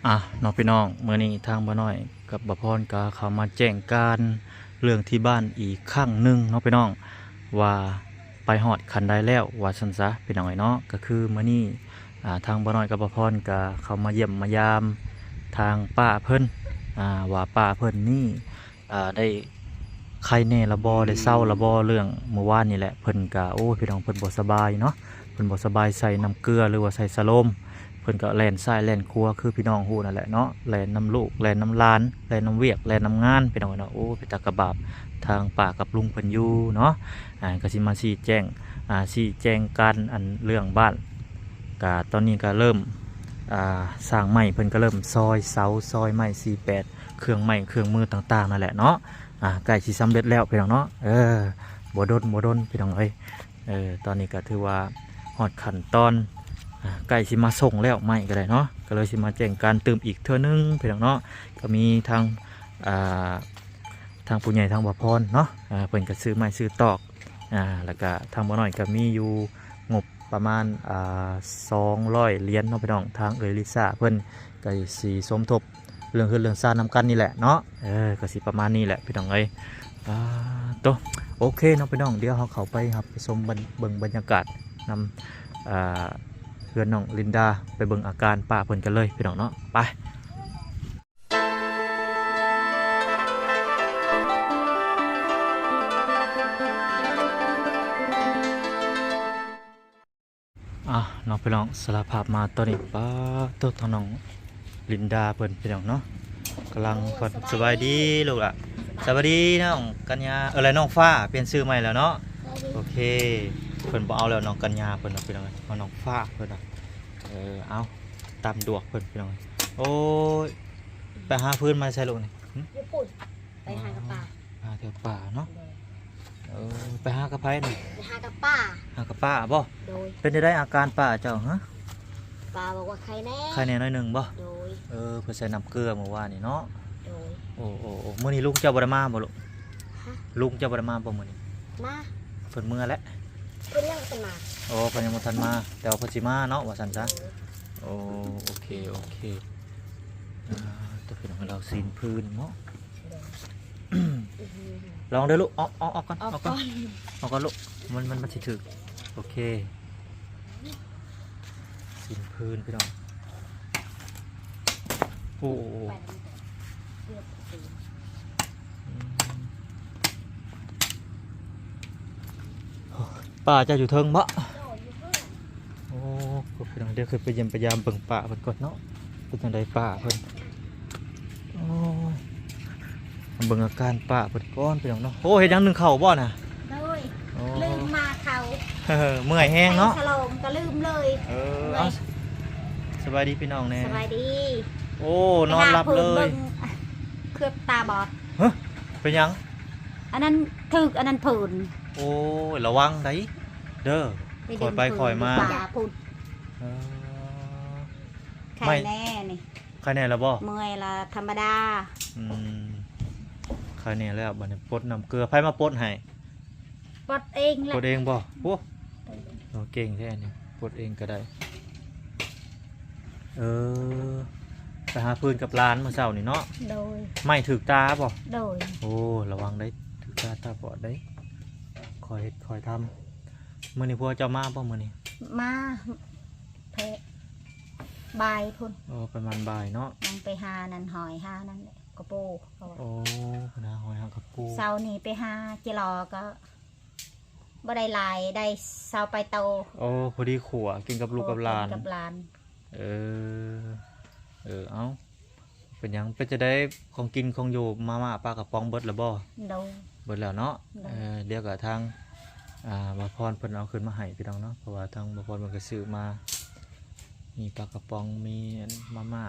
ອ່ະເນາະພີ່ນ້ອງ, ມື້ນີ້ທາງບ່າວນ້ອຍກັບບ່າວພອນກໍເຂົ້າມາແຈ້ງການເລື່ອງທີ່ບ້ານອີກຄັ້ງໜຶ່ງເນາະພີ່ນ້ອງ, ວ່າໄປຮອດຂັ້ນໃດແລ້ວວ່າຊັ້ນຊະພີ່ນ້ອງເອີຍເນາະ. ກໍຄືມື້ນີ້ ອ່າ ທາງບ່າວນ້ອຍກັບບ່າວພອນກໍເຂົ້າມາຢ້ຽມມາຢາມທາງປ້າເພິ່ນ ອ່າ ວ່າປ້າເພິ່ນນີ້ ອ່າ ໄດ້ໄຄແນ່ລະບໍ່ ໄດ້ເຊົາລະບໍ່. ເລື່ອງມື້ວານນີ້ແຫຼະ ເພິ່ນກະ ໂອ້ຍ ພີ່ນ້ອງ ເພິ່ນບໍ່ສະບາຍເນາະ, ເພິ່ນບໍ່ສະບາຍ ໃສ່ນ້ຳເກືອ ຫຼືວ່າໃສ່ສະໂລມ, ເພິ່ນກະແລ່ນຊ້າຍແລ່ນຂວາ ຄືພີ່ນ້ອງຮູ້ນັ້ນແຫຼະເນາະ, ແລ່ນນຳລູກ ແລ່ນນຳຫຼານ ແລ່ນນຳວຽກ ແລ່ນນຳງານ ພີ່ນ້ອງເນາະ. ໂອ້ ເປັນຕາກະບາບທາງປ້າກັບລຸງເພິ່ນຢູ່ເນາະ. ອ່າ ກະຊິມາຊີ້ແຈງ ອ່າ ຊີ້ແຈງການ ອັນ ເລື່ອງບ້ານ ກະຕອນນີ້ກະເລີ່ມ ອ່າ ຊ່າງໄມ້ເພິ່ນກະເລີ່ມຊອຍເສົາ ຊອຍໄມ້ ສີ່ແປດ ເຄື່ອງໄມ້ເຄື່ອງມືຕ່າງໆນັ້ນແຫຼະເນາະ. ອ່າ ໃກ້ຊິສຳເລັດແລ້ວພີ່ນ້ອງເນາະ. ເອີ ບໍ່ດົນ ບໍ່ດົນພີ່ນ້ອງເອີຍ. ເອີ ຕອນນີ້ກໍຖືວ່າຮອດຂັ້ນຕອນ ອ່າ ໃກ້ຊິມາສົ່ງແລ້ວ ໄມ້ກໍໄດ້ເນາະ, ກໍເລີຍຊິມາແຈ້ງການຕື່ມອີກເທື່ອໜຶ່ງພີ່ນ້ອງເນາະ. ກໍມີທາງ ອ່າ ທາງຜູ້ໃຫຍ່ທາງບ່າວພອນເນາະ, ອ່າ ເພິ່ນກໍຊື້ໄມ້ຊື້ຕອກ ອ່າ ແລ້ວກໍທາງບ່າວນ້ອຍກໍມີຢູ່ງົບປະມານ ອ່າ ສອງຮ້ອຍຫຼຽນເນາະພີ່ນ້ອງ. ທາງເອື້ອຍລິຊາເພິ່ນກໍຊິສົມທົບ ເລື່ອງເຮືອນເລື່ອງຊານນຳກັນນີ້ແຫຼະເນາະ. ເອີ ກໍຊິປະມານນີ້ແຫຼະພີ່ນ້ອງເອີຍ. ອ່າ ໂຕ ໂອເຄເນາະພີ່ນ້ອງ, ດຽວເຮົາເຂົ້າໄປຮັບໄປຊົມບັນ ເບິ່ງບັນຍາກາດນຳ ອ່າ ເຮືອນນ້ອງລິນດາ, ໄປເບິ່ງອາການປ້າເພິ່ນກັນເລີຍພີ່ນ້ອງເນາະ. ໄປ. ອ່ະເນາະພີ່ນ້ອງ, ສາລະພາບມາຕອນນີ້ ປາໂຕ ທາງນ້ອງລິນດາເພິ່ນພີ່ນ້ອງເນາະ ກຳລັງ ໂອ້ຍ ສະບາຍດີລູກຫຼ້າ. ສະບາຍດີນ້ອງກັນຍາ ເອີ ແລະນ້ອງຟ້າ ປ່ຽນຊື່ໃໝ່ແລ້ວເນາະ. ໂອເຄ ເພິ່ນບໍ່ເອົາແລ້ວນ້ອງກັນຍາເພິ່ນເນາະພີ່ນ້ອງ, ເອົານ້ອງຟ້າເພິ່ນເນາະ. ເອີ ເອົາ ຕາມດວກເພິ່ນພີ່ນ້ອງ. ໂອ້ຍ ໄປຫາຟືນມາໃສລູກນີ້? ຫຶ? ຢູ່ພຸ້ນ ໄປຫາກັບປ້າ. ຫາແຖວປ່າເນາະ. ໂດຍ. ເອີ ໄປຫາກັບໃຜນີ້? ໄປຫາກັບປ້າ. ຫາກັບປ້າບໍ່? ໂດຍ. ເປັນຈັ່ງໃດອາການປ້າເຈົ້າ ຫະ? ປ້າບອກວ່າໄຄແນ່. ໄຄແນ່ໜ້ອຍໜຶ່ງບໍ່? ໂດຍ. ເອີ ເພິ່ນໃສ່ນ້ຳເກືອມື້ວານນີ້ເນາະ. ໂດຍ. ໂອ້ ໂອ້ ໂອ້ ມື້ນີ້ລຸງເຈົ້າບໍ່ໄດ້ມາບໍ່ລູກ? ຫະ? ລຸງເຈົ້າບໍ່ໄດ້ມາບໍ່ມື້ນີ້? ມາ. ເພິ່ນເມືອແລ້ວ. ເພິ່ນຍັງບໍ່ທັນມາ. ໂອ້ ເພິ່ນຍັງບໍ່ທັນມາ ແຕ່ວ່າເພິ່ນຊິມາເນາະ ວ່າຊັ້ນຊະ. ໂດຍ. ໂອ້ ໂອເຄ ໂອເຄ. ອ່າ ຕົວເປັນຂອງລາວຊີ້ນພື້ນເນາະ. ລອງເດີລູກ ອອກ ອອກ ອອກກ່ອນ ອອກກ່ອນ ອອກກ່ອນ ອອກກ່ອນລູກ ມັນ ມັນ ມັນຊິຖືກ. ໂອເຄ ຊີ້ນພື້ນພີ່ນ້ອງ. ໂອ້ ໂອ້ ໂອ້ ອືມ ປ້າເຈົ້າຢູ່ເທິງບໍ່? ໂອ້ ພີ່ນ້ອງ ດຽວຂຶ້ນໄປຢ້ຽມໄປຢາມເບິ່ງປ້າເພິ່ນກ່ອນເນາະ. ເປັນຈັ່ງໃດປ້າເພິ່ນ? ໂອ້ຍ ມາເບິ່ງອາການປ້າເພິ່ນກ່ອນພີ່ນ້ອງເນາະ. ໂອ້ ເຮັດຫຍັງ ໜຶ້ງເຂົ້າບໍ່ນະ? ໂດຍ. ໂອ້ ລືມມາເຂົ້າ ເມື່ອຍແຮງເນາະ ໃສ່ສະໂລມກໍລືມເລີຍ. ເອີ ເມື່ອຍ. ເອົາ ສະບາຍດີພີ່ນ້ອງແດ່. ສະບາຍດີ. ໂອ້ ນອນຫຼັບເລີຍ. ໄປຫາເພິ່ນເບິ່ງ ເຄືອບຕາບອດ. ຫະ? ເປັນຫຍັງ? ອັນນັ້ນຖືກ ອັນນັ້ນເພິ່ນ. ໂອ້ຍ ລະວັງໄດ໋ເດີ ຄ່ອຍໄປຄ່ອຍມາ. ເອີ ໄຄແນ່ນີ້. ໄຄແນ່ແລ້ວບໍ່? ເມື່ອຍລະທຳມະດາ. ອືມ ໄຄແນ່ແລ້ວ. ບັດນີ້ປົດນ້ຳເກືອ ໃຜມາປົດໃຫ້? ປົດເອງແຫຼະ. ປົດເອງບໍ່? ໂອ້ ໂອ້ ເກັ່ງແທ້ນີ້ ປົດເອງກໍໄດ້. ເອີ ໄປຫາຟືນກັບຫຼານມື້ເຊົ້ານີ້ເນາະ. ໂດຍ. ໄມ້ຖືກຕາບໍ່? ໂດຍ. ໂອ້ ລະວັງໄດ໋ ຖືກຕາຕາບອດໄດ໋. ຄ່ອຍເຮັດຄ່ອຍທຳ. ມື້ນີ້ຜົວເຈົ້າມາບໍ່ມື້ນີ້? ມາ ແພະ ບ່າຍພຸ້ນ. ໂອ້ ປະມານບ່າຍເນາະ. ຍັງໄປຫານັ້ນ ຫອຍຫານັ້ນແຫຼະ ກະໂປເຂົາວ່າ. ໂອ້ ໄປຫາຫອຍຫາກະໂປ. ເຊົ້ານີ້ໄປຫາຈິລໍກໍບໍ່ໄດ້ຫຼາຍ ໄດ້ຊາວປາຍໂຕ. ໂອ້ ພໍດີຂົ້ວກິນກັບລູກກັບຫຼານ. ໂອ້ ກິນກັບຫຼານ. ເອີ ເອີ ເອົ້າ ເປັນຫຍັງ ເປັນຈັ່ງໃດ ຂອງກິນຂອງຢູ່ ມາມ່າ ປາກະປ໋ອງ ເບິດແລ້ວບໍ່? ໂດຍ. ເບິດແລ້ວເນາະ. ໂດຍ. ເອີ ດຽວກະທາງ ອ່າ ບ່າວພອນເພິ່ນເອົາຂຶ້ນມາໃຫ້ພີ່ນ້ອງເນາະ ເພາະວ່າທາງບ່າວພອນເພິ່ນກະຊື້ມາ ມີປາກະປ໋ອງ ມີອັນມາມ່າ.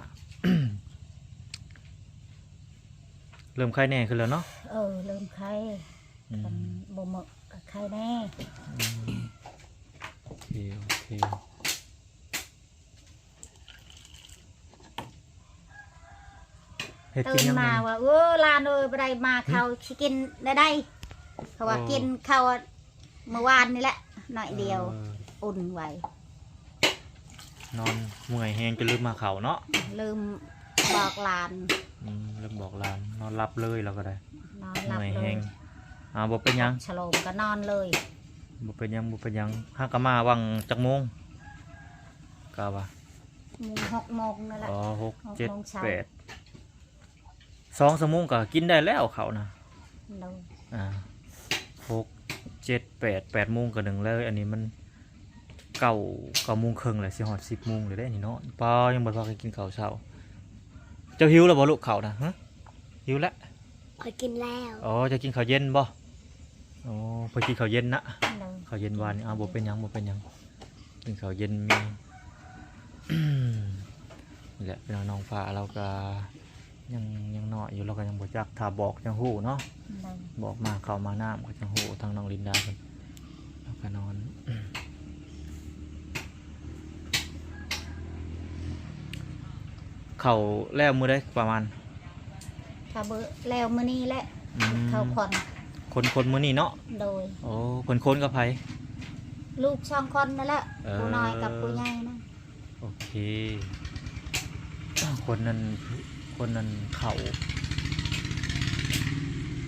ເລີ່ມໄຄແນ່ຂຶ້ນແລ້ວເນາະ? ເອີ ເລີ່ມໄຄ. ອືມ ຄັນບໍ່ເໝີກະໄຄແນ່. ອືມ ໂອເຄ ໂອເຄ. ເຮັດກິນຫຍັງ? ຕື່ນມາວ່າ ເອີ ຫຼານເອີຍ ບໍ່ໄດ້ມາເຂົ້າ ອືມ ຊິກິນໄດ້ໃດ? ເຂົາວ່າ ໂອ້ ກິນເຂົ້າມື້ວານນີ້ແຫຼະ ໜ້ອຍດຽວ. ເອີ ອຸ່ນໄວ້. ນອນເມື່ອຍແຮງຈົນລືມມາເຂົ້າເນາະ. ລືມ ບອກຫຼານ ອືມ ລືມບອກຫຼານ ນອນຫຼັບເລີຍລາວກໍໄດ້ ນອນຫຼັບເລີຍ ເມື່ອຍແຮງ. ອ່າ ບໍ່ເປັນຫຍັງ ສະໂລມກໍນອນເລີຍ ບໍ່ເປັນຫຍັງ ບໍ່ເປັນຫຍັງ. ຫາກະມາຫວ່າງຈັກໂມງ? ກະວ່າ ໂມງ ຫົກໂມງນັ້ນແຫຼະ ອໍ ຫົກ ຫົກ ເຈັດ ໂມງເຊົ້າ ແປດ ສອງຊົ່ວໂມງກໍກິນໄດ້ແລ້ວເຂົ້ານະ. ໂດຍ ອ່າ ຫົກ ເຈັດ ແປດ ແປດໂມງກໍໜຶ່ງແລ້ວ. ອັນນີ້ມັນເກົ້າ ເກົ້າໂມງເຄິ່ງແລ້ວ ຊິຮອດສິບໂມງແລ້ວເດ້ນີ້ເນາະ. ປ້າ ຍັງບໍ່ພາກັນກິນເຂົ້າເຊົ້າ. ເຈົ້າຫິວແລ້ວບໍ່ລູກເຂົ້ານະ? ຮະ ຫິວແລ້ວ? ຂ້ອຍກິນແລ້ວ. ອໍ ເຈົ້າກິນເຂົ້າເຢັນບໍ່? ອໍ ເພິ່ນກິນເຂົ້າເຢັນນະ. ໂດຍ ເຂົ້າເຢັນຫວານນີ້. ອ້າວ ບໍ່ເປັນຫຍັງ ບໍ່ເປັນຫຍັງ. ກິນເຂົ້າເຢັນມີ ນີ້ແຫຼະ ພີ່ນ້ອງ ນ້ອງຟ້າລາວກະຍັງ ຍັງນ້ອຍຢູ່ ລາວກະຍັງບໍ່ຈັກ ຖ້າບອກຈັ່ງຮູ້ເນາະ. ໂດຍ ບອກມາເຂົ້າມານ້ຳກໍຈັ່ງຮູ້. ທາງນ້ອງລິນດາເພິ່ນ ລາວກະນອນ ເຂົ້າແລ້ວມື້ໃດປະມານ? ຖ້າເບີແລ້ວມື້ນີ້ແຫຼະ. ອືມ ເຂົ້າຄົນ ຄົນ ຄົນມື້ນີ້ເນາະ. ໂດຍ ໂອ້ ເພິ່ນຄົນກັບໃຜ? ລູກສອງຄົນນັ້ນແຫຼະ. ເອີ ຜູ້ນ້ອຍກັບຜູ້ໃຫຍ່ນະ. ໂອເຄ ຄົນນັ້ນ ຄົນນັ້ນເຂົ້າ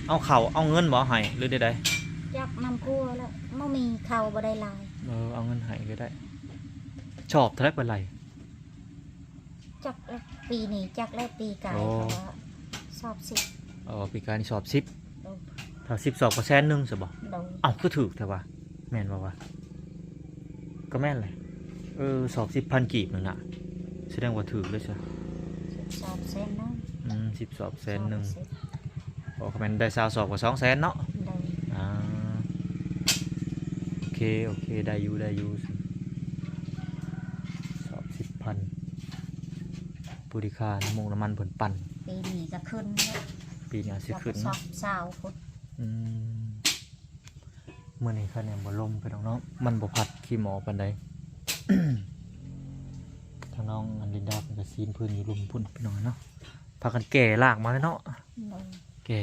ເອົາເຂົ້າເອົາເງິນບໍ່ໃຫ້ ຫຼືໃດໆ? ຈັກນຳຄົວແລ້ວ ບໍ່ມີເຂົ້າ ບໍ່ໄດ້ຫຼາຍ. ເອີ ເອົາເງິນໃຫ້ກໍໄດ້. ຊອບເທົ່າໃດປານໃດ? ຈັກແລ້ວ ປີນີ້ຈັກແລ້ວ ປີກາຍ ໂອ້ ເຂົາວ່າຊອບສິບ. ອໍ ປີກາຍນີ້ຊອບສິບ. ໂດຍ ຖ້າສິບຊອບກໍແສນໜຶ່ງຊະບໍ່? ໂດຍ ເອົ້າ ຄືຖືກແທ້ວະ ແມ່ນບໍ່ວະ? ກໍແມ່ນແຫຼະ. ເອີ ຊອບສິບພັນກີບໜຶ່ງນະ ສະແດງວ່າຖືກເລີຍຊະ. ສິບຊອບແສນໜຶ່ງ. ອືມ ສິບຊອບແສນໜຶ່ງ. ຊອບສິບ ໂອ້ ຄັນແມ່ນໄດ້ຊາວຊອບກໍສອງແສນເນາະ. ໂດຍ ອ່າ ໂອເຄ ໂອເຄ ໄດ້ຢູ່ ໄດ້ຢູ່. ຊອບສິບພັນ ຜູ້ທີ່ຄ່ານ້ຳມົງນ້ຳມັນເພິ່ນປັ່ນ. ປີນີ້ກໍຂຶ້ນເນາະ ປີນີ້ອາດຊິຂຶ້ນເນາະ. ຊອບຊາວພຸ້ນ. ອືມ ມື້ນີ້ຄະແນນບໍ່ລົມ ພີ່ນ້ອງເນາະ ມັນບໍ່ພັດຂີ້ໝໍປານໃດ. ທາງນ້ອງອັນລິນດາເພິ່ນກໍຊີ້ນພື້ນຢູ່ລຸ່ມພຸ້ນ ພີ່ນ້ອງເນາະ. ພາກັນແກ່ລາກມາເລີຍເນາະ. ໂດຍ ແກ່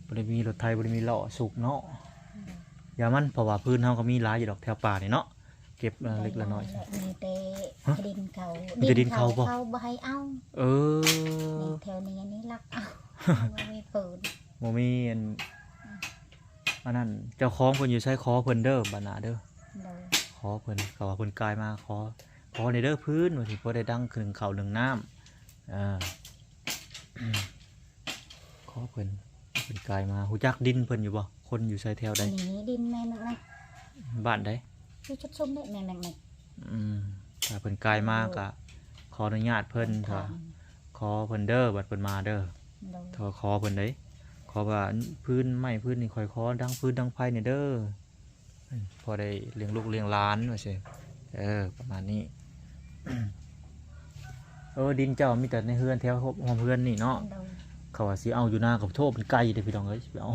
ບໍ່ໄດ້ມີລົດໄຖ ບໍ່ໄດ້ມີລໍ້ສຸກເນາະ. ໂດຍ ຢ່າມັນ ເພາະວ່າພື້ນເຮົາກໍມີຫຼາຍຢູ່ດອກແຖວປ່ານີ້ເນາະ. ເກັບເລັກລະນ້ອຍ ມີແຕ່ ຮະ? ດິນເຂົາ ມີແຕ່ດິນເຂົາບໍ່? ເຂົາບໍ່ໃຫ້ເອົາ. ເອີ ນີ້ແຖວນີ້ອັນນີ້ລັກເອົາ ບໍ່ມີພື້ນ ບໍ່ມີອັນ ອັນນັ້ນ ເຈົ້າຂອງເພິ່ນຢູ່ໃສ ຂໍເພິ່ນເດີ ບັດໜ້າເດີ. ໂດຍ ຂໍເພິ່ນ ເຂົາວ່າເພິ່ນກາຍມາ ຂໍ ຂໍແດ່ເດີພື້ນ ວ່າຊິພໍໄດ້ດັງໜຶ້ງເຂົ້າໜຶ້ງນ້ຳ. ເອີ ຂໍເພິ່ນ ເພິ່ນກາຍມາ ຮູ້ຈັກດິນເພິ່ນຢູ່ບໍ່? ຄົນຢູ່ໃສແຖວໃດ? ນີ້ດິນແມ່ນແມັກ ບ້ານໃດ? ຢູ່ຈຸດຊຸມເດ້ ແມ່ນແມັກ. ອືມ ຖ້າເພິ່ນກາຍມາ ໂດຍ ກະຂໍອະນຸຍາດເພິ່ນ ໂດຍ ຖ້າຂໍເພິ່ນເດີ ບັດເພິ່ນມາເດີ. ໂດຍ ຖ້າຂໍເພິ່ນເດ້ ຂໍວ່າພື້ນໄມ້ພື້ນນີ້ ຂ້ອຍຂໍດັງຟືນດັງໄຟແດ່ເດີ. ພໍໄດ້ລ້ຽງລູກລ້ຽງຫຼານວ່າຊັ້ນ. ເອີ ປະມານນີ້. ເອີ ດິນເຈົ້າມີແຕ່ໃນເຮືອນແຖວຮ່ວມເຮືອນນີ້ເນາະ. ໂດຍ ເຂົາວ່າຊິເອົາຢູ່ນາກໍໂທດ ມັນໄກເດ້ພີ່ນ້ອງເອີຍ ຊິໄປເອົາ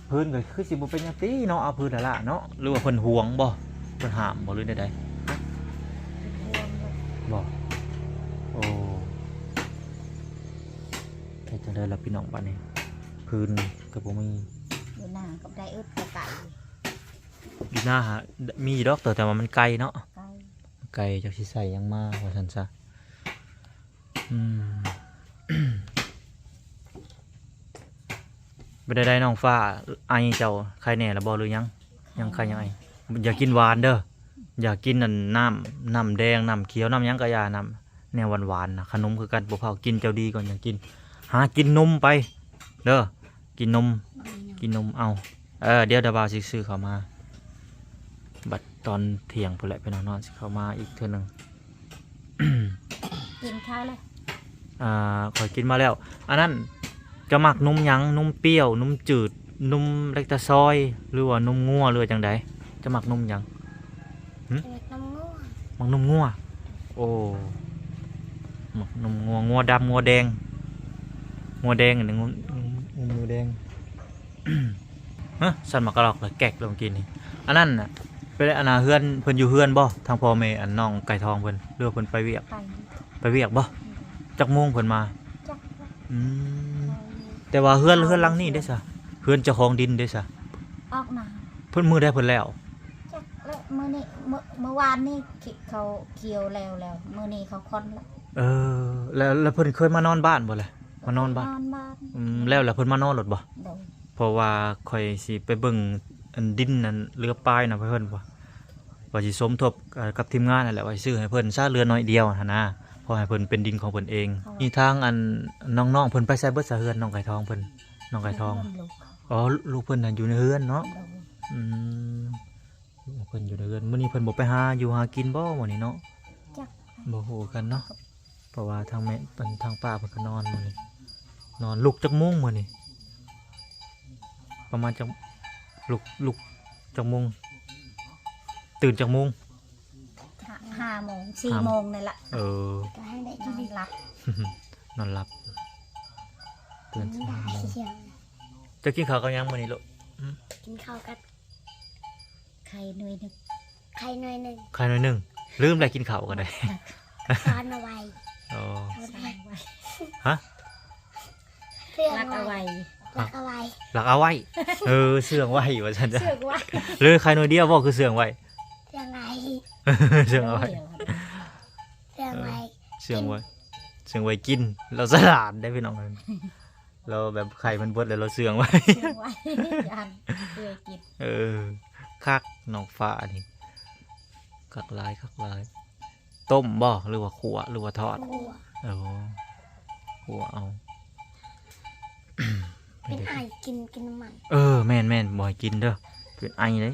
ພື້ນກໍຄືຊິບໍ່ເປັນຫຍັງຕິເນາະ ເອົາພື້ນລະລະເນາະ. ຫຼືວ່າເພິ່ນຫວງບໍ່ ເພິ່ນຫ້າມບໍ່ ຫຼືແນວໃດ? ຫວງບໍ່ ບໍ່? ໂອ້ ເຮັດຈັ່ງໃດລະພີ່ນ້ອງ ບາດນີ້ ພື້ນກໍບໍ່ມີ ຢູ່ນາກໍໄດ້ອຶດກໍໄກ. ຢູ່ນາຫາມີຢູ່ດອກ ແຕ່ ແຕ່ວ່າມັນໄກເນາະ. ໄກ ໄກ ຈັກຊິໃສ່ຫຍັງມາວ່າຊັ້ນຊະ. ອືມ ເປັນໃດໆ ນ້ອງຟ້າ ໄອເຈົ້າໄຄແດ່ລະບໍ່ ຫຼືຍັງ? ຍັງໄຄ ຍັງໄອ. ຢ່າກິນຫວານເດີ ຢ່າກິນອັນ ນ້ຳ ນ້ຳແດງ ນ້ຳຂຽວ ນ້ຳຫຍັງກໍຢ່າ ນ້ຳແນວຫວານໆນະ. ຂະໜົມຄືກັນ ບໍ່ເຜົາ ກິນເຈົ້າດີກ່ອນ ຈັ່ງກິນ. ຫາກິນນົມໄປເດີ. ກິນນົມ ກິນນົມເອົາ. ເອີ ດຽວດາວບ່າວຊິຊື້ເຂົ້າມາ ບັດຕອນທ່ຽງພຸ້ນແຫຼະພີ່ນ້ອງເນາະ ຊິເຂົ້າມາອີກເທື່ອໜຶ່ງ. ກິນເຂົ້າແລ້ວ? ອ່າ ຂ້ອຍກິນມາແລ້ວ. ອັນນັ້ນ ເຈົ້າມັກນົມຫຍັງ? ນົມປຽວ ນົມຈືດ ນົມແລັກຕາຊອຍ ຫຼືວ່ານົມງົວ ຫຼືວ່າຈັ່ງໃດ? ເຈົ້າມັກນົມຫຍັງ? ຫຶ? ມັກນົມງົວ. ມັກນົມງົວ? ໂອ້ ມັກນົມງົວ ງົວດຳ ງົວແດງ ງົວແດງ ອັນນີ້ ງົວ ງົວ ງົວແດງ. ຮະ ສັນໝາກກະລອກລະແກກລະມື້ກີ້ນີ້. ອັນນັ້ນນະ ເປັນ ອັນນ່າ ເຮືອນເພິ່ນຢູ່ເຮືອນບໍ່ ທາງພໍ່ແມ່ ອັນນ້ອງໄກ່ທອງເພິ່ນ ຫຼືວ່າເພິ່ນໄປວຽກ? ໄປ ໄປວຽກບໍ່? ອືມ ຈັກໂມງເພິ່ນມາ? ຈັກ. ອືມ ແຕ່ວ່າເຮືອນ ເຮືອນຫຼັງນີ້ເດ້ຊະ? ເຮືອນເຈົ້າຂອງດິນເດ້ຊະ? ອອກມາ. ເພິ່ນ ມື້ໃດເພິ່ນແລ້ວ? ຈັກແຫຼະ ມື້ນີ້ ມື້ ມື້ວານນີ້ ເຂົາກ່ຽວແລ້ວ ແລ້ວມື້ນີ້ເຂົາຄົນລະ. ເອີ ແລ້ວ ແລ້ວເພິ່ນເຄີຍມານອນບ້ານບໍ່ລະ? ມານອນບ້ານ ນອນບ້ານ ອືມ ແລ້ວ ແລ້ວເພິ່ນມານອນໂລດບໍ່? ໂດຍ ເພາະວ່າຂ້ອຍຊິໄປເບິ່ງອັນດິນນັ້ນເຫຼືອປາຍນະ ເພິ່ນວ່າ ວ່າຊິສົມທົບ ເອີ ກັບທີມງານນັ້ນແຫຼະ ວ່າຊິຊື້ໃຫ້ເພິ່ນຊະເຫຼືອໜ້ອຍດຽວຫັ້ນນະ ເພາະໃຫ້ເພິ່ນເປັນດິນຂອງເພິ່ນເອງ. ອໍ ນີ້ທາງອັນນ້ອງໆເພິ່ນໄປໃສເບິດຊະ ເຮືອນນ້ອງໄກ່ທອງເພິ່ນ? ນ້ອງໄກ່ທອງ ອໍ ລູກເພິ່ນຫັ້ນຢູ່ໃນເຮືອນເນາະ. ໂດຍ ອືມ ລູກເພິ່ນຢູ່ໃນເຮືອນ ມື້ນີ້ເພິ່ນບໍ່ໄປຫາຢູ່ຫາກິນບໍ່ມື້ນີ້ເນາະ? ຈັກ ບໍ່ຮູ້ຄືກັນເນາະ ເພາະວ່າທາງແມ່ ທາງປ້າເພິ່ນກໍນອນມື້ນີ້ ນອນ. ລຸກຈັກໂມງມື້ນີ້? ປະມານຈັກ ລຸກ ລຸກຈັກໂມງ? ຕື່ນຈັກໂມງ? ຫ້າ ຫ້າໂມງ ສີ່ໂມງນີ້ລະ. ເອີ ກໍໃຫ້ໄດ້ນອນຫຼັບ ນອນຫຼັບ ຕື່ນສີ່ໂມງ. ເຈົ້າກິນເຂົ້າກັບຫຍັງມື້ນີ້ລູກ? ກິນເຂົ້າກັບ ໄຂ່ໜ່ວຍໜຶ່ງ ໄຂ່ໜ່ວຍໜຶ່ງ ໄຂ່ໜ່ວຍໜຶ່ງ ລືມແລ້ວ ກິນເຂົ້າກໍໄດ້ ຊ້ອນເອົາໄວ້. ອໍ ຊ້ອນເອົາໄວ້ ຮະ? ເຊື່ອງໄວ້ ລັກເອົາໄວ້ ລັກເອົາໄວ້ ລັກເອົາໄວ້ ເອີ ເຊື່ອງໄວ້ວ່າຊັ້ນ. ເຊື່ອງໄວ້ ຫຼືໄຂ່ໜ່ວຍດຽວບໍ່ ຄືເຊື່ອງໄວ້? ເຊື່ອງໄວ້ ເຊື່ອງເອົາໄວ້ ເຊື່ອງໄວ້ ເອີ ເຊື່ອງໄວ້ ກິນ ເຊື່ອງໄວ້ກິນ. ລາວສະຫຼາດເດ້ພີ່ນ້ອງ ລາວແບບໄຂ່ມັນເບິດແລ້ວລາວເຊື່ອງໄວ້ ເຊື່ອງໄວ້ ຢ້ານເອື້ອຍກິນ. ເອີ ຄັກ ນ້ອງຟ້ານີ້ ຄັກຫຼາຍ ຄັກຫຼາຍ. ຕົ້ມບໍ່ ຫຼືວ່າຂົ້ວ ຫຼືວ່າທອດ? ຂົ້ວ ເອີ ຂົ້ວເອົາ ເປັນໄອ ກິນ ກິນນ້ຳມັນ. ເອີ ແມ່ນໆ ບໍ່ໃຫ້ກິນເດີ ເປັນໄອເດ້.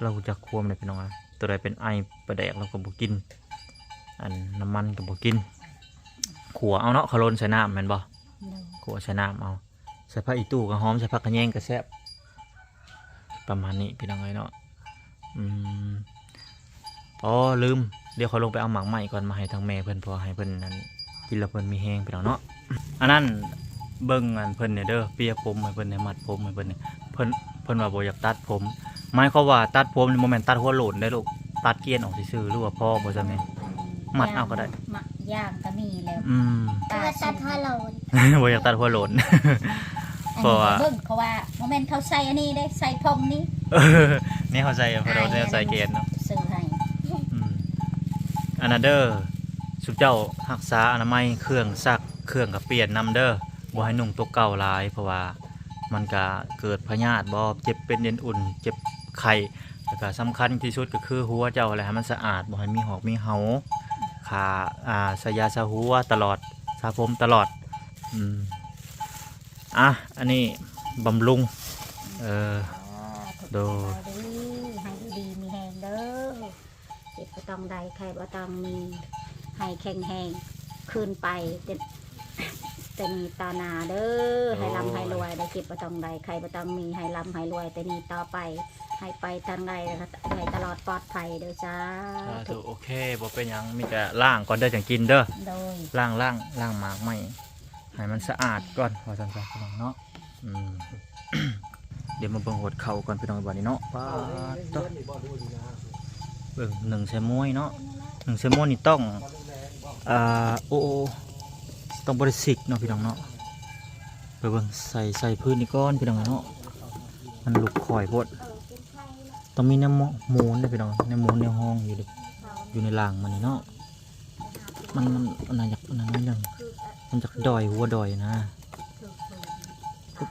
ລາວຮູ້ຈັກຄວາມເດ້ພີ່ນ້ອງ ໂຕໃດເປັນໄອປາແດກລາວກໍບໍ່ກິນ ອັນນ້ຳມັນກໍບໍ່ກິນ. ຂົ້ວເອົາເນາະ ເຂົ້າໂລນໃສ່ນ້ຳແມ່ນບໍ່? ໂດຍ ຂົ້ວໃສ່ນ້ຳເອົາ ໃສ່ຜັກອີ່ຕູ່ກໍຫອມ ໃສ່ຜັກຂະແຍງກໍແຊບ. ປະມານນີ້ພີ່ນ້ອງເອີຍເນາະ. ອືມ ອໍ ລືມ ດຽວຂ້ອຍລົງໄປເອົາໝາກໄມ້ກ່ອນ ມາໃຫ້ທາງແມ່ເພິ່ນ ເພາະໃຫ້ເພິ່ນນັ້ນ ກິນແລ້ວເພິ່ນມີແຮງພີ່ນ້ອງເນາະ. ອັນນັ້ນ ເບິ່ງອັນເພິ່ນແດ່ເດີ ເປຍຜົມໃຫ້ເພິ່ນແດ່ ມັດຜົມໃຫ້ເພິ່ນແດ່. ເພິ່ນ ເພິ່ນວ່າບໍ່ຢາກຕັດຜົມ ໝາຍຄວາມວ່າຕັດຜົມນີ້ບໍ່ແມ່ນຕັດຫົວໂຫຼນເດ້ລູກ ຕັດກຽນອອກຊື່ໆ ຫຼືວ່າພໍບໍ່ຊ່ຳນີ້? ມັດເອົາກໍໄດ້ ມັດຢ່າງກໍມີແລ້ວ. ອືມ ແຕ່ວ່າຕັດຫົວໂຫຼນ ບໍ່ຢາກຕັດຫົວໂຫຼນ ເພາະວ່າ ເບິ່ງ ເພາະວ່າບໍ່ແມ່ນເຂົາໃສ່ອັນນີ້ເດ້ ໃສ່ຜົມນີ້ ເອີ ນີ້ເຂົາໃສ່ ເຂົາໃສ່ແກນເນາະ ຊື້ໃຫ້. ອືມ ອັນນັ້ນເດີ ຊຸມເຈົ້າຮັກສາອະນາໄມ ເຄື່ອງຊັກ ເຄື່ອງກໍປ່ຽນນຳເດີ ບໍ່ໃຫ້ນຸ່ງຕົວເກົ່າຫຼາຍ ເພາະວ່າມັນກະເກີດພະຍາດບໍ່ ເຈັບເປັນເອັນອຸ່ນ ເຈັບໄຂ້ ແລ້ວກະສຳຄັນທີ່ສຸດກໍຄືຫົວເຈົ້າແຫຼະ ໃຫ້ມັນສະອາດ ບໍ່ໃຫ້ມີຫອກມີເຫົ່າ ຂ້າ ອ່າ ສະຢາສະຫົວຕະຫຼອດ ສະຜົມຕະຫຼອດ. ອືມ ອ່ະ ອັນນີ້ບຳລຸງ ເອີ ໂດຍ ໃຫ້ຢູ່ດີມີແຮງເດີ ເຈັບບໍ່ຕ້ອງໄດ້ ໄຂ້ບໍ່ຕ້ອງມີ ໃຫ້ແຂງແຮງຂຶ້ນໄປ ແຕ່ ແຕ່ນີ້ຕໍ່ໜ້າເດີ ໃຫ້ລ່ຳໃຫ້ລວຍ ໄດ້ເຈັບບໍ່ຕ້ອງໄດ້ ໄຂ້ບໍ່ຕ້ອງມີ ໃຫ້ລ່ຳໃຫ້ລວຍ ແຕ່ນີ້ຕໍ່ໄປ ໃຫ້ໄປທາງໃດ ໃຫ້ຕະຫຼອດປອດໄພເດີ ສາ ສາທຸ ທຸ. ໂອເຄ ບໍ່ເປັນຫຍັງ ມີແຕ່ລ້າງກ່ອນເດີ ຈັ່ງກິນເດີ ໂດຍ ລ້າງ ລ້າງ ລ້າງໝາກໄມ້ ໃຫ້ມັນສະອາດກ່ອນ ວ່າຊັ້ນຊະພີ່ນ້ອງເນາະ. ອືມ ດຽວມາເບິ່ງຮອດເຂົ້າກ່ອນພີ່ນ້ອງ ບາດນີ້ເນາະ. ປາດໂທ້ ເບິ່ງ ໜຶ້ງໃສ່ມວຍເນາະ ໜຶ້ງໃສ່ມວຍນີ້ຕ້ອງ ອ່າ ໂອ້ ຕ້ອງບໍ່ໄດ້ຊິກເນາະພີ່ນ້ອງເນາະ. ໄປເບິ່ງ ໃສ່ ໃສ່ພື້ນນີ້ກ່ອນພີ່ນ້ອງເນາະ ມັນລຸກຄ່ອຍໂພດ. ຕ້ອງມີແນວໝູນເດ້ພີ່ນ້ອງ ແນວໝູນແນວຮອງຢູ່ເດ້ ຢູ່ໃນລ່າງມັນນີ້ເນາະ. ມັນ ມັນ ອັນນັ້ນຢາກ ອັນນັ້ນໜ້ອຍໜຶ່ງ ມັນຢາກດອຍ ຫົວດອຍນະ. ປຶບ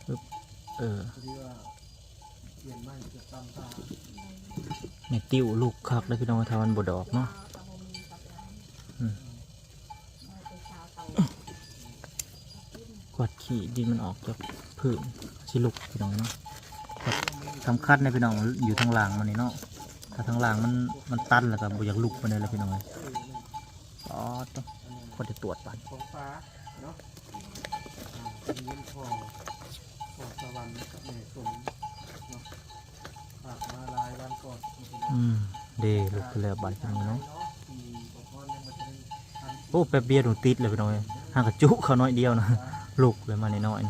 ປຶບ ເອີ ແມ່ຕິ້ວລຸກຄັກເດ້ພີ່ນ້ອງ ຖ້າມັນບໍ່ດອກເນາະ. ອືມ ກວາດຂີ້ດິນມັນອອກຈາກພື້ນ ຊິລຸກພີ່ນ້ອງເນາະ. ສຳຄັນເດ້ພີ່ນ້ອງ ຢູ່ທາງລ່າງມັນນີ້ເນາະ ຖ້າທາງລ່າງມັນ ມັນຕັນແລ້ວກໍບໍ່ຢາກລຸກປານໃດລະພີ່ນ້ອງເອີຍ. ອໍ ໂທ້ ບໍ່ໄດ້ຕວດປານ ຂອງປາເນາະ ອ່າ ເງິນພໍ່ ພໍ່ສະຫວັນກັບແມ່ສົມເນາະ. ອືມ ເດ້ ລຸກຂຶ້ນແລ້ວບາດນີ້ເນາະ. ໂອ້ ແປັບດຽວໜູຕິດເລີຍພີ່ນ້ອງເອີຍ ຫາກະຈຸເຂົ້າໜ້ອຍດຽວນະ ລຸກເລີຍມານ້ອຍໆ.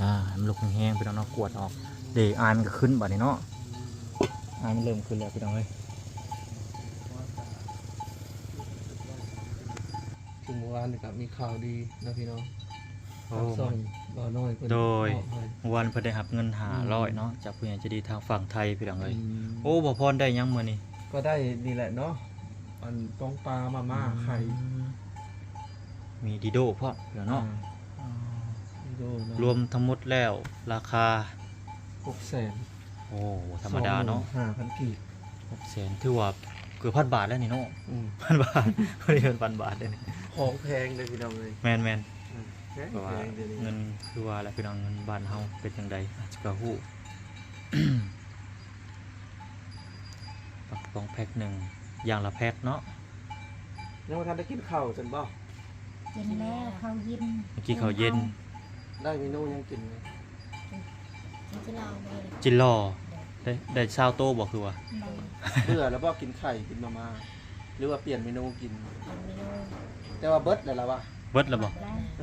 ອ່າ ໃຫ້ມັນລຸກແຮງໆ ພີ່ນ້ອງເນາະ ກວດອອກ. ເດ້ ອາຍມັນກະຂຶ້ນບາດນີ້ເນາະ ອາຍມັນເລີ່ມຂຶ້ນແລ້ວພີ່ນ້ອງເອີຍ. ຄືມື້ວານນີ້ກໍມີຂ່າວດີເນາະພີ່ນ້ອງ ໂອ້ ທາງຊ່ອງ ບໍ່ນ້ອຍເພິ່ນ ໂດຍ ເວົ້າໃຫ້ ເມື່ອວານເພິ່ນໄດ້ຮັບເງິນຫ້າຮ້ອຍເນາະ ອືມ ຈາກຜູ້ໃຫຍ່ໃຈດີທາງຝັ່ງໄທພີ່ນ້ອງເອີຍ. ອືມ ໂອ້ ບໍ່ພອນໄດ້ຫຍັງມື້ນີ້? ກໍໄດ້ນີ້ແຫຼະເນາະ ອັນ ຕົ້ມປາ ມາມ່າ ອືມ ໄຂ່ ມີດີໂດພ້ອມພີ່ນ້ອງເນາະ. ອືມ ອືມ ດີໂດເນາະ ລວມທັງໝົດແລ້ວລາຄາ ຫົກແສນ ໂອ້ ບໍ່ທຳມະດາເນາະ ສອງໝື່ນຫ້າພັນກີບ ຫົກແສນ ຖືວ່າເກືອບພັນບາດແລ້ວນີ້ເນາະ. ອືມ ພັນບາດ ພໍດີເປັນພັນບາດເດ້ນີ້ ຂອງແພງເດ້ພີ່ນ້ອງເອີຍ. ແມ່ນໆ ອືມ ແພງ ເພງ ເພງ ເພງ ດຽວນີ້ ເງິນຄືວ່າແຫຼະພີ່ນ້ອງ ເງິນບ້ານເຮົາເປັນຈັ່ງໃດ ອາດຈະກະຮູ້. ປາກະປ໋ອງແພັກໜຶ່ງ ຢ່າງລະແພັກເນາະ. ຍັງບໍ່ທັນໄດ້ກິນເຂົ້າຊັ້ນບໍ່? ກິນແລ້ວ ເຂົ້າເຢັນ ເມື່ອກີ້ເຂົ້າເຢັນ. ໄດ້ເມນູຫຍັງກິນ? ກິນຈີ່ລໍ ຈີ່ລໍ ໄດ້ ໄດ້ຊາວໂຕບໍ່ຄືວ່າ? ໄດ້. ເບື່ອແລ້ວບໍ່ກິນໄຂ່ ກິນມາມ່າ ຫຼືວ່າປ່ຽນເມນູກິນ? ປ່ຽນເມນູ ແຕ່ວ່າເບິດແລ້ວລະວະ? ເບິດແລ້ວບໍ່?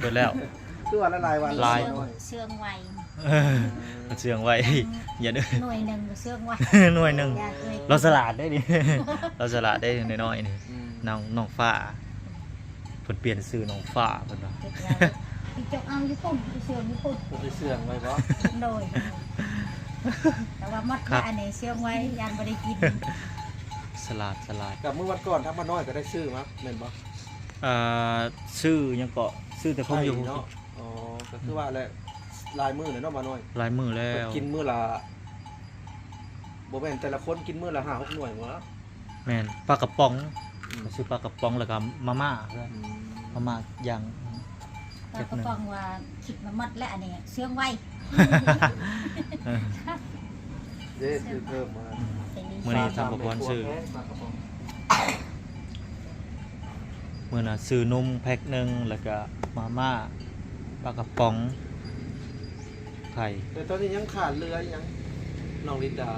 ເບິດແລ້ວ ເບິດແລ້ວ ຄືວ່າຫຼາຍໆວັນ ຫຼາຍ ເຊື່ອງໄວ້ ເຊື່ອງໄວ້ ອືມ ຢ່າເດີ ໜ່ວຍໜຶ່ງກໍເຊື່ອງໄວ້ ໜ່ວຍໜຶ່ງ ຢ່າເອີຍ ລາວສະຫຼາດເດ້ນີ້ ລາວສະຫຼາດເດ້ ນ້ອຍໆນີ້ ອືມ ນ້ອງ ນ້ອງຟ້າ ເພິ່ນປ່ຽນຊື່ນ້ອງຟ້າເພິ່ນວ່າ ເກັບໄວ້ ໄປຈົກເອົາຢູ່ພຸ້ນ ໄປເຊື່ອງຢູ່ພຸ້ນ ໄປເຊື່ອງໄວ້ບໍ່? ໂດຍ ແຕ່ວ່າໝົດ ຄັບ ລະອັນນີ້ເຊື່ອງໄວ້ ຢ້ານບໍ່ໄດ້ກິນ ສະຫຼາດ ສະຫຼາດ. ກັບມື້ວັນກ່ອນທາງບ້ານນ້ອຍກໍໄດ້ຊື້ມາແມ່ນບໍ່? ເອີ ຊື້ຫຍັງເກາະ ຊື້ແຕ່ຂອງຢູ່ ໄຂ່ເນາະ. ອໍ ກໍຄືວ່າແຫຼະ ຫຼາຍມື້ແລ້ວເນາະ ບ້ານນ້ອຍ ຫຼາຍມື້ແລ້ວ ເພິ່ນກິນມື້ລະ ບໍ່ແມ່ນແຕ່ລະຄົນກິນມື້ລະຫ້າຫົກໜ່ວຍບໍ່ລະ? ແມ່ນ ປາກະປ໋ອງ ອືມ ຊື້ປາກະປ໋ອງ ແລ້ວກໍມາມ່າ ອືມ ມາມ່າຢ່າງ ປາກະປ໋ອງວ່າຄິດມາໝົດແລ້ວ ອັນນີ້ເຊື່ອງໄວ້ ເອີ ເດ້ ຊື້ເພີ່ມມາ ອືມ ມື້ນີ້ທາງປະພອນຊື້ ປາກະປ໋ອງ ມື້ນະຊື້ນົມແພັກໜຶ່ງ ແລ້ວກະມາມ່າ ປາກະປ໋ອງ ໄຂ່ ແຕ່ຕອນນີ້ຍັງຂາດເຫຼືອອີ່ຫຍັງ ນ້ອງລິນດາ?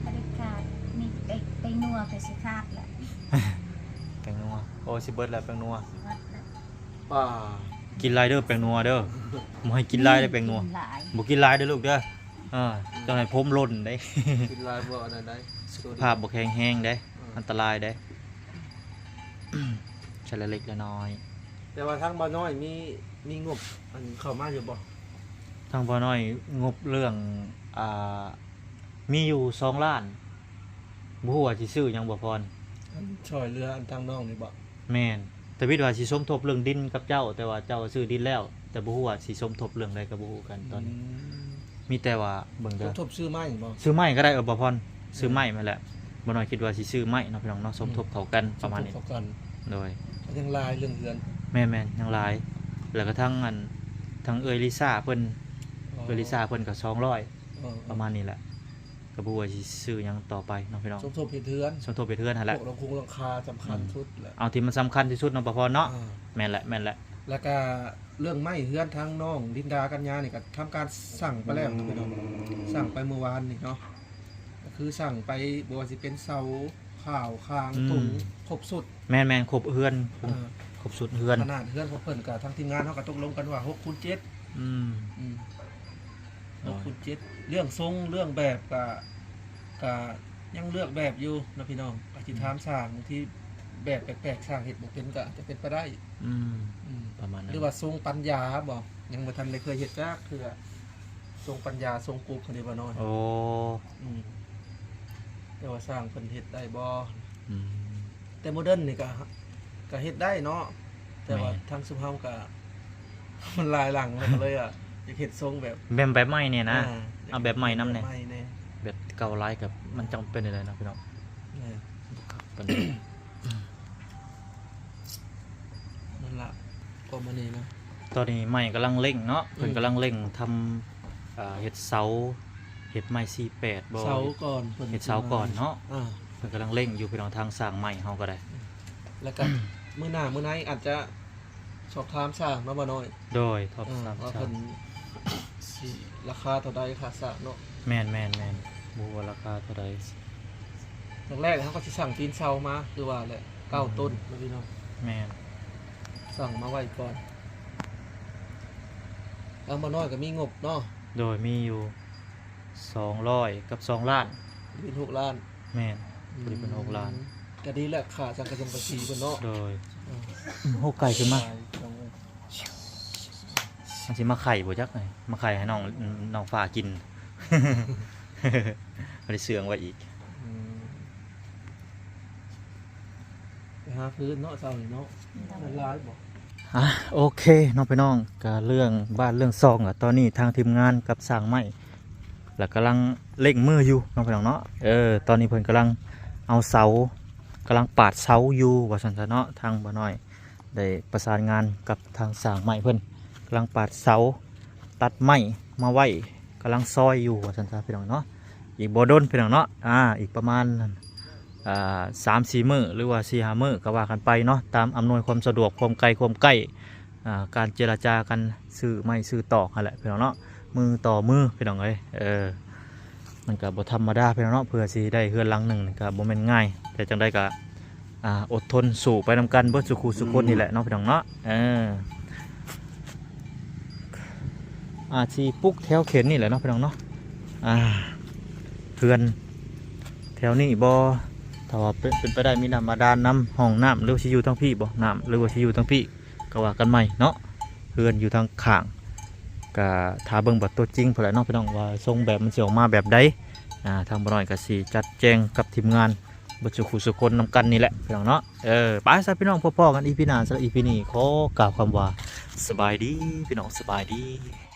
ບໍ່ໄດ້ຂາດ ມີແປ້ງ ແປ້ງນົວກໍຊິຂາດແລ້ວ ແປ້ງນົວ ໂອ້ ຊິເບິດແລ້ວແປ້ງນົວ ຊິເບິດແລ້ວ ປ້າ ກິນຫຼາຍເດີແປ້ງນົວເດີ ບໍ່ໃຫ້ກິນຫຼາຍເດີແປ້ງນົວ ກິນຫຼາຍ ບໍ່ກິນຫຼາຍເດີລູກເດີ ເອີ ເຈົ້າໃຫ້ຜົມຫຼົ່ນເດ້ ກິນຫຼາຍບໍ່ອັນນັ້ນໃດ ສຸຂະພາບບໍ່ແຂງແຮງເດ້ ອືມ ອັນຕະລາຍເດ້ ໃຊ້ລະເລັກລະນ້ອຍ. ແຕ່ວ່າທາງບ່າວນ້ອຍມີ ມີງົບອັນເຂົ້າມາຢູ່ບໍ່? ທາງບ່າວນ້ອຍງົບເລື່ອງ ອ່າ ມີຢູ່ສອງລ້ານ ບໍ່ຮູ້ວ່າຊິຊື້ຫຍັງ ບ່າວພອນ ອັນຊ່ອຍເຫຼືອອັນທາງນ້ອງນີ້ບໍ່? ແມ່ນ ທະວິດວ່າຊິສົມທົບເລື່ອງດິນກັບເຈົ້າ ແຕ່ວ່າເຈົ້າຊື້ດິນແລ້ວ ແຕ່ບໍ່ຮູ້ວ່າຊິສົມທົບເລື່ອງໃດກໍບໍ່ຮູ້ກັນຕອນນີ້ ອືມ ມີແຕ່ວ່າເບິ່ງເດີ ສົມທົບຊື້ໄມ້ບໍ່? ຊື້ໄມ້ກໍໄດ້ ເອີ ບ່າວພອນ ອືມ ຊື້ໄມ້ແມ່ນແຫຼະ ບ່າວນ້ອຍຄິດວ່າຊິຊື້ໄມ້ເນາະ ພີ່ນ້ອງເນາະ ສົມທົບເຂົ້າກັນ ອືມ ປະມານນີ້ ສົມທົບເຂົ້າກັນ ໂດຍ ຍັງຫຼາຍເລື່ອງເຮືອນ ແມ່ນໆ ຍັງຫຼາຍ ແລ້ວກໍທັງອັນ ທັງເອື້ອຍລິຊາເພິ່ນ ອໍ ເອື້ອຍລິຊາເພິ່ນກໍສອງຮ້ອຍ ເອີ ປະມານນີ້ແຫຼະ ກໍບໍ່ຮູ້ວ່າຊິຊື້ຫຍັງຕໍ່ໄປເນາະ ພີ່ນ້ອງ ສົມທົບເຮັດເຮືອນ ສົມທົບເຮັດເຮືອນຫັ້ນແຫຼະ ພວກຫຼັງຄົງຫຼັງຄາສຳຄັນ ອືມ ສຸດແຫຼະ ເອົາທີ່ມັນສຳຄັນທີ່ສຸດເນາະ ບ່າວພອນເນາະ ອ່າ ແມ່ນແຫຼະ ແມ່ນແຫຼະ ແລ້ວກໍເລື່ອງໄມ້ເຮືອນທາງນ້ອງລິນດາກັນຍານີ້ກໍທຳການສັ່ງໄປແລ້ວ ອືມ ພີ່ນ້ອງ ສັ່ງໄປມື້ວານນີ້ເນາະ ກໍຄືສັ່ງໄປ ບໍ່ວ່າຊິເປັນເສົາ ຂາວ ຄາງ ອືມ ທຸງ ຄົບຊຸດ ແມ່ນໆ ຄົບເຮືອນ ເອີ ຄົບຊຸດເຮືອນ ຂະໜາດເຮືອນຂອງເພິ່ນກໍທາງທີມງານເຮົາກໍຕົກລົງກັນວ່າຫົກຄູນເຈັດ ອືມ ອືມ ຫົກຄູນເຈັດ ເລື່ອງຊົງເລື່ອງແບບກໍ ກໍຍັງເລືອກແບບຢູ່ເນາະພີ່ນ້ອງ ກໍຊິ ອືມ ຖາມຊ່າງ ບາງທີແບບແປກໆ ຊ່າງເຮັດບໍ່ເປັນກໍອາດຈະເປັນໄປໄດ້ ອືມ ອືມ ປະມານນັ້ນ ຫຼືວ່າຊົງປັນຢາບໍ ຍັງບໍ່ທັນໄດ້ເຄີຍເຮັດຈັກເທື່ອ ຊົງປັນຢາ ຊົງກຸບ ເຂົາເອີ້ນວ່ານ້ອຍ ໂອ້ ອືມ ແຕ່ວ່າຊ່າງເພິ່ນເຮັດໄດ້ບໍ່ ອືມ ແຕ່ໂມເດີນນີ້ກໍ ກໍເຮັດໄດ້ເນາະ ແຕ່ວ່າ ແມ່ນ ທາງຊຸມເຮົາກໍ ມັນຫຼາຍຫຼັງ ເຮົາກໍເລີຍວ່າ ຢາກເຮັດຊົງແບບ ແບບ ແບບໃໝ່ແດ່ນະ ອ່າ ເອົາແບບໃໝ່ນຳແດ່ ແບບໃໝ່ແດ່ ແບບເກົ່າຫຼາຍກໍມັນຈັກເປັນໄດ້ເນາະພີ່ນ້ອງ ແມ່ນ ບໍ່ຄັກປານໃດ ນັ້ນລະ ປະມານນີ້ນະ ຕອນນີ້ໃໝ່ກຳລັງເລັ່ງເນາະ ອືມ ເພິ່ນກຳລັງເລັ່ງທຳ ອ່າ ເຮັດເສົາ ເຮັດໄມ້ສີ່ແປດບໍ ເສົາກ່ອນ ເພິ່ນເຮັດເສົາກ່ອນເນາະ ອ່າ ເພິ່ນກຳລັງເລັ່ງຢູ່ ພີ່ນ້ອງ ທາງຊ່າງໃໝ່ເຮົາກໍໄດ້ ແລ້ວກໍມື້ໜ້າມື້ໃນອາດຈະສອບຖາມຊ່າງເນາະ ບ່າວນ້ອຍ ໂດຍ ສອບຖາມ ອ່າ ວ່າເພິ່ນຊິລາຄາເທົ່າໃດຄ່າຊ່າງເນາະ ແມ່ນໆໆ ບໍ່ຮູ້ວ່າລາຄາເທົ່າໃດ ແລກໆ ເຮົາກໍຊິສັ່ງຕີນເສົາມາ ຄືວ່າແຫຼະ ເກົ້າ ອືມ ຕົ້ນເນາະ ພີ່ນ້ອງ ແມ່ນ ສັ່ງມາໄວ້ກ່ອນ ທາງບ່າວນ້ອຍກໍມີງົບເນາະ ໂດຍ ມີຢູ່ ສອງຮ້ອຍກັບສອງລ້ານ ເປັນຫົກລ້ານ ແມ່ນ ອືມ ພໍດີເປັນຫົກລ້ານ ກໍດີແຫຼະ ຄ່າສັງກະສົງພາສີເພິ່ນເນາະ ໂດຍ ອືມ ຫົກໄກ່ຂຶ້ນມາ ໄປສອງ ຊິມາໄຂ່ບໍ່ຈັກ ມາໄຂ່ໃຫ້ນ້ອງ ນ້ອງຟ້າກິນ ບໍ່ໄດ້ເຊື່ອງໄວ້ອີກ. ອືມ ໄປຫາຟືນເນາະ ເຊົ້ານີ້ເນາະ ມັນຫຼາຍບໍ່? ອ່ະ ໂອເຄເນາະພີ່ນ້ອງ ກະເລື່ອງບ້ານເລື່ອງຊ່ອງ ກະຕອນນີ້ທາງທີມງານກັບຊ່າງໄມ້ ລະກຳລັງເລັ່ງມືຢູ່ເນາະພີ່ນ້ອງເນາະ. ເອີ ຕອນນີ້ເພິ່ນກຳລັງເອົາເສົາ ກຳລັງປາດເສົາຢູ່ວ່າຊັ້ນຊະເນາະ. ທາງບ່າວນ້ອຍໄດ້ປະສານງານກັບທາງຊ່າງໄມ້ເພິ່ນ ກຳລັງປາດເສົາ ຕັດໄມ້ມາໄວ້ ກຳລັງຊອຍຢູ່ວ່າຊັ້ນຊະພີ່ນ້ອງເນາະ. ອີກບໍ່ດົນພີ່ນ້ອງເນາະ ອ່າ ອີກປະມານ ອ່າ ສາມສີ່ມື້ ຫຼືວ່າສີ່ຫ້າມື້ ກໍວ່າກັນໄປເນາະ ຕາມອຳນວຍຄວາມສະດວກ ຄວາມໃກ້ຄວາມໃກ້ ອ່າ ການເຈລະຈາກັນ ຊື້ໄມ້ຊື້ຕອກຫັ້ນແຫຼະພີ່ນ້ອງເນາະ ມືຕໍ່ມືພີ່ນ້ອງເອີຍ. ເອີ ມັນກໍບໍ່ທຳມະດາພີ່ນ້ອງເນາະ ເພື່ອຊິໄດ້ເຮືອນຫຼັງໜຶ່ງນີ້ກໍບໍ່ແມ່ນງ່າຍ ແຕ່ຈັ່ງໃດກໍ ອ່າ ອົດທົນສູ້ໄປນຳກັນເບິດສູ່ຄູ່ສູ່ຄົນນີ້ແຫຼະເນາະ ອືມ ພີ່ນ້ອງເນາະ. ເອີ ອາດຊິປຸກແຖວເຂດນີ້ແຫຼະເນາະ ພີ່ນ້ອງເນາະ. ອ່າ ເຮືອນແຖວນີ້ບໍ່ ຖ້າວ່າເປັນ ເປັນໄປໄດ້ມີນ້ຳບາດານນຳ ຫ້ອງນ້ຳ ຫຼືວ່າຊິຢູ່ທາງພີ້ບໍ່ ນ້ຳ ຫຼືວ່າຊິຢູ່ທາງພີ້ ກໍວ່າກັນໃໝ່ເນາະ. ເຮືອນຢູ່ທາງຂ້າງ ກະຖ້າເບິ່ງບັດຕົວຈິງພຸ້ນແຫຼະເນາະ ພີ່ນ້ອງ ວ່າຊົງແບບມັນຊິອອກມາແບບໃດ. ອ່າ ທາງບ່າວນ້ອຍກໍຊິຈັດແຈງກັບທີມງານເບິດສູ່ຄູ່ສູ່ຄົນນຳກັນນີ້ແຫຼະ ພີ່ນ້ອງເນາະ. ເອີ ໄປຊະພີ່ນ້ອງ ພໍ້ໆກັນອີພີໜ້າ. ສຳລັບອີພີນີ້ຂໍກ່າວຄຳວ່າ ສະບາຍດີພີ່ນ້ອງ ສະບາຍດີ.